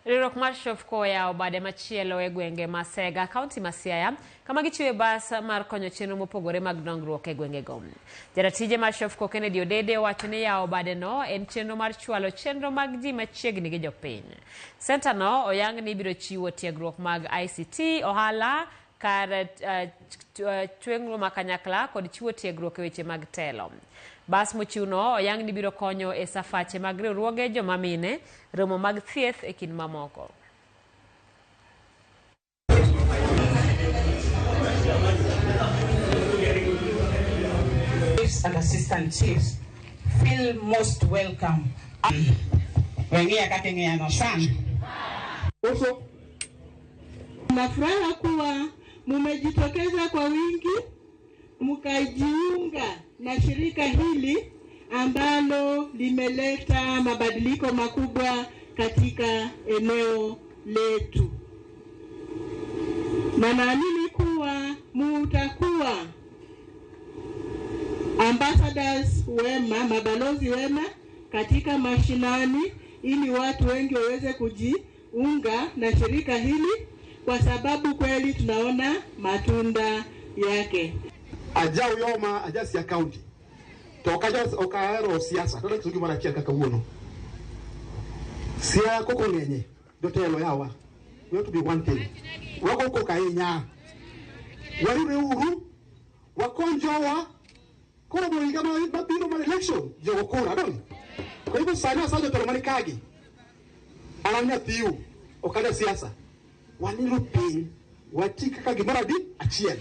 Riwruok mar Shofco oyawo bade machielo e gwenge ma Sega, kaunti ma Siaya, kama gichiwe bas mar konyo chenro mopogore mag dongruok e gwengego. Jaratije mar Shofco Kennedy Odede owacho ni yawo badeno en chenro mar chwalo chenro mag ji machiegni gi jopiny. Senta no oyang ni ibiro chiwo tiegruok mag ICT, ohala, kar chweng'o ma kanyakla kod chiwo tiegruok e weche mag telo. Bas mochiwno oyang ni biro konyo e safache mag riwruoge joma mine, romo mag thieth e kind mamoko. Chiefs and assistant chiefs feel most welcome. Weng'ia kaka ing'iyano sana. Also, Na furaha kuwa mumejitokeza kwa wingi mkajiunga na shirika hili ambalo limeleta mabadiliko makubwa katika eneo letu, na naamini kuwa mutakuwa ambassadors wema, mabalozi wema katika mashinani, ili watu wengi waweze kujiunga na shirika hili, kwa sababu kweli tunaona matunda yake. Aja Uyoma, aja Siaya County. To ok ok ahero siasa, to adwa gimoro achiel kaka wuono. Siaya koko ng'enye, jotelo yawa. We have to be one thing. Wago koko ahinya. Wariwre uru, wakony jowa, koro bo higa mabiro mar election, jogo kura, donge? Kwa hivyo sani asayo jotelo man kagi, an an nyathiu, ok aja siasa. Waniru piny, wati kaka gimoro adi achiel.